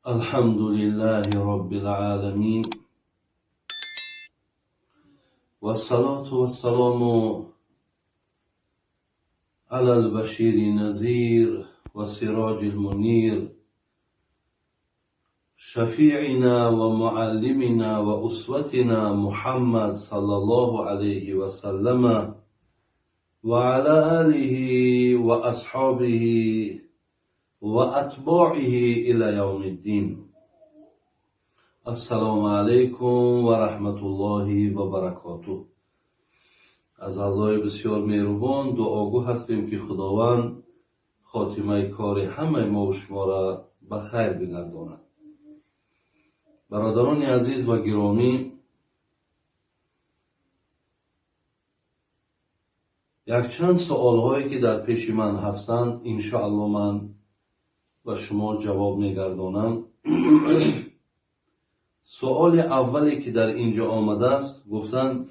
الحمد لله رب العالمين، والصلاة والسلام على البشير النذير والسراج المنير، شفيعنا ومعلمنا وأسوتنا محمد صلى الله عليه وسلم وعلى آله وأصحابه وأتباعه إلى يوم الدين. السلام عليكم ورحمة الله وبركاته. Аз Аллоҳи бисёр меҳрубон дуогӯ ҳастем, ки Худованд хотимаи кори ҳамаи мову шуморо ба хайр бигардонад. Бародарони азиз ва гиромӣ, якчанд суолҳое ки дар пеши ман ҳастанд, иншоалло ман ба шумо ҷавоб мегардонам. Суоли аввале ки дар ин ҷо омадааст, гуфтанд: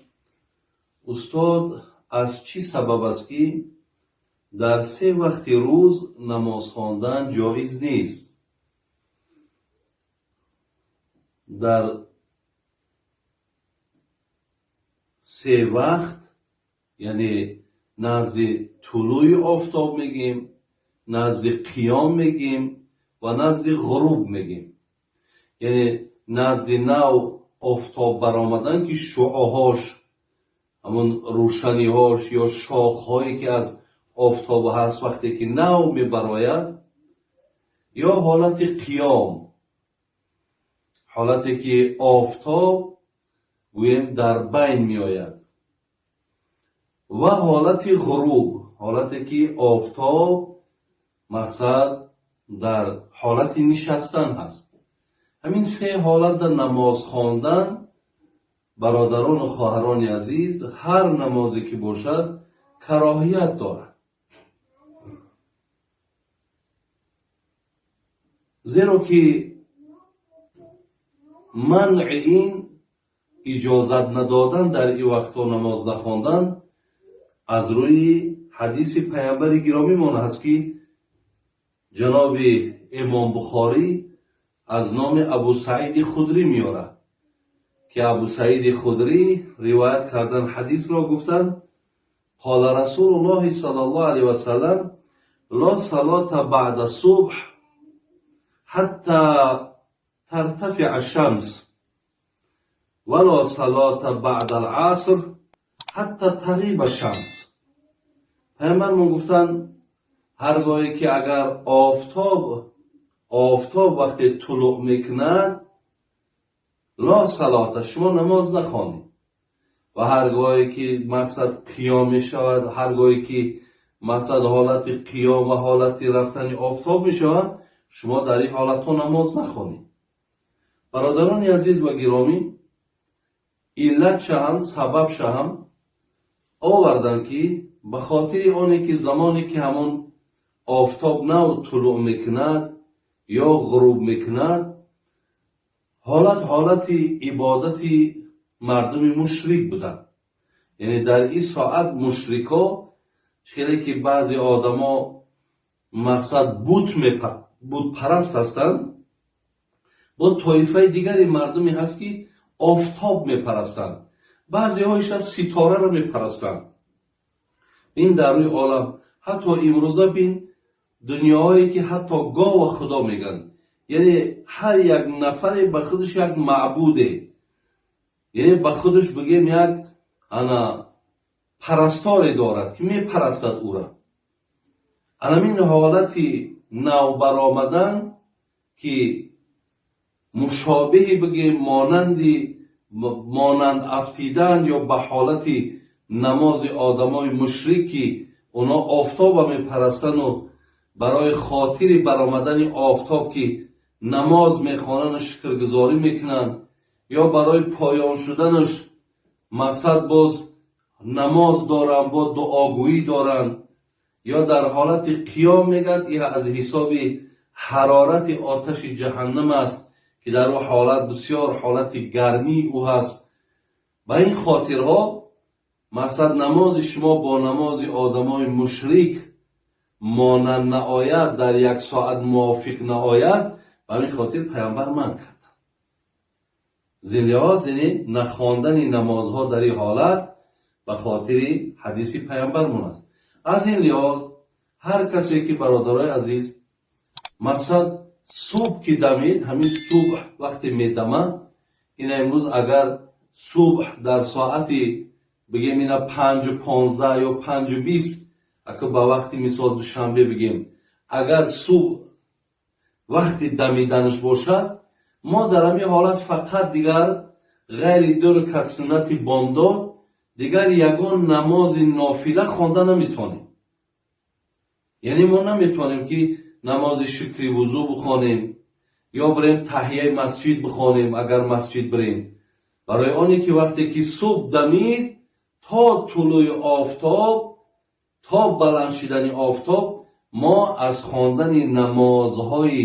устод, аз чӣ сабаб аст, ки дар се вақти рӯз намоз хондан ҷоиз нест? Дар се вақт, яъне назди тулӯи офтоб мегем, назди қиём мегем ва назди ғуруб мегем, яъне назди нав офтоб баромадан, ки шуоҳош, ҳамон рӯшаниҳош ё шохҳое ки аз офтоб ҳаст, вақте ки нав мебарояд, ё ҳолати қиём, ҳолате ки офтоб гӯем дар байн меояд, ва ҳолати ғуруб, ҳолате ки офтоб мақсад дар ҳолати нишастан ҳаст. Ҳамин се ҳолат дар намоз хондан, бародарону хоҳарони азиз, ҳар намозе ки бошад, кароҳият дорад, зеро ки манъи ин, иҷозат надодан дар ин вақтҳо намоз нахондан, аз рӯи ҳадиси паямбари гиромимон ҳаст, ки ҷаноби Имом Бухорӣ аз номи Абу Саиди Худрӣ меорад, ки Абу Саиди Худрӣ ривоят кардан ҳадисро, гуфтанд: قال رسول الله صلى الله عليه وسلم: لا صلاة بعد الصبح حتى ترتفع الشمس، ولا صلاة بعد العصر حتى تغيب الشمس. Паямбармон гуфтанд: ҳаргоҳе ки агар офтоб вақте тулӯъ мекунад, لا صلاة, шумо намоз нахонед, ва ҳаргоҳе ки мақсад қиём мешавад, ҳаргоҳе ки мақсад ҳолати қиём ва ҳолати рафтани офтоб мешавад, шумо дар ин ҳолатҳо намоз нахонед. Бародарони азиз ва гиромӣ, иллатшаҳам, сабабшаҳам оварданд, ки ба хотири оне ки замоне ки ҳамон офтоб нав тулӯъ мекунад ё ғуруб мекунад, ҳолат ҳолати ибодати мардуми мушрик буданд. Яъне дар ин соат мушрико, хеле ки баъзе одамо мақсад бутпараст ҳастанд, бо тоифаи дигари мардуме ҳаст, ки офтоб мепарастанд, баъзеҳоиша ситораро мепарастанд. Ин дар рӯи олам ҳатто имрӯза бин, дунёҳое ки ҳатто гова худо мегӯянд, яъне ҳар як нафаре ба худаш як маъбуде, яъне ба худаш бигем як ана парасторе дорад, ки мепарастад ӯра. Анамин ҳолати навбаромадан, ки мушобиҳи бигем монанди монанд афтидан ё ба ҳолати намози одамои мушрик, ки оно офтоба мепарастану барои хотири баромадани офтоб ки намоз мехонану шукргузорӣ мекунанд, ё барои поён шуданаш мақсад боз намоз доранд, бо дуогӯӣ доранд, ё дар ҳолати қиём мегӯяд, ин аз ҳисоби ҳарорати оташи ҷаҳаннам аст, ки дар ӯ ҳолат бисёр ҳолати гармии ӯ ҳаст. Ба ин хотирҳо мақсад намози шумо бо намози одамои мушрик монанд наояд, дар як соат мувофиқ наояд. Ба ҳамин хотир паямбар манъ карданд. Зин лиҳоз, яъне нахондани намозҳо дар ин ҳолат ба хотири ҳадиси паямбармон аст. Аз ин лиҳоз, ҳар касе ки, бародарои азиз, мақсад, субҳ ки дамид, ҳамин субҳ вақте медама, ина имрӯз агар субҳ дар соати, бигем, ина 5:15 ё 5:20, ака ба вақти, мисол, Душанбе бигем, агар субҳ вақти дамиданаш бошад, мо дар ҳамин ҳолат фақат дигар ғайри ду ракат суннати бомдод дигар ягон намози нофила хонда наметавонем. Яъне мо наметавонем, ки намози шукри вузӯ бихонем ё бирем таҳияи масҷид бихонем, агар масҷид бирем, барои оне ки вақте ки субҳ дамид, то тулӯи офтоб, то баланд шидани офтоб мо аз хондани намозҳои,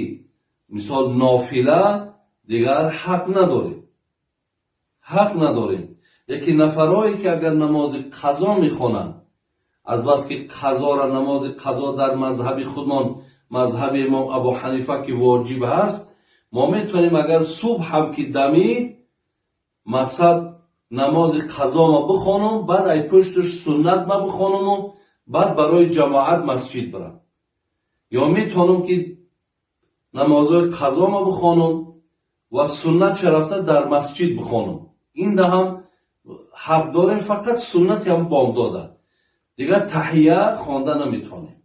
мисол, нофила дигар ҳақ надорем, ҳақ надорем. Яке нафарое ки агар намози қазо мехонанд, азбаски қазора, намози қазо дар мазҳаби худмон, мазҳаби имом Абу Ҳанифа, ки воҷиб ҳаст, мо метавонем, агар субҳ ҳам ки дамид, мақсад, намози қазома бихонум, баъд ай пуштуш суннат ма бихонуму баъд барои ҷамоат масҷид бирам, ё метавонам, ки намозҳои қазома бихонум ва суннатша рафта дар масҷид бихонум. Инда ҳам ҳақ дорем, фақат суннати ҳам бомдода, дигар таҳия хонда наметавонем.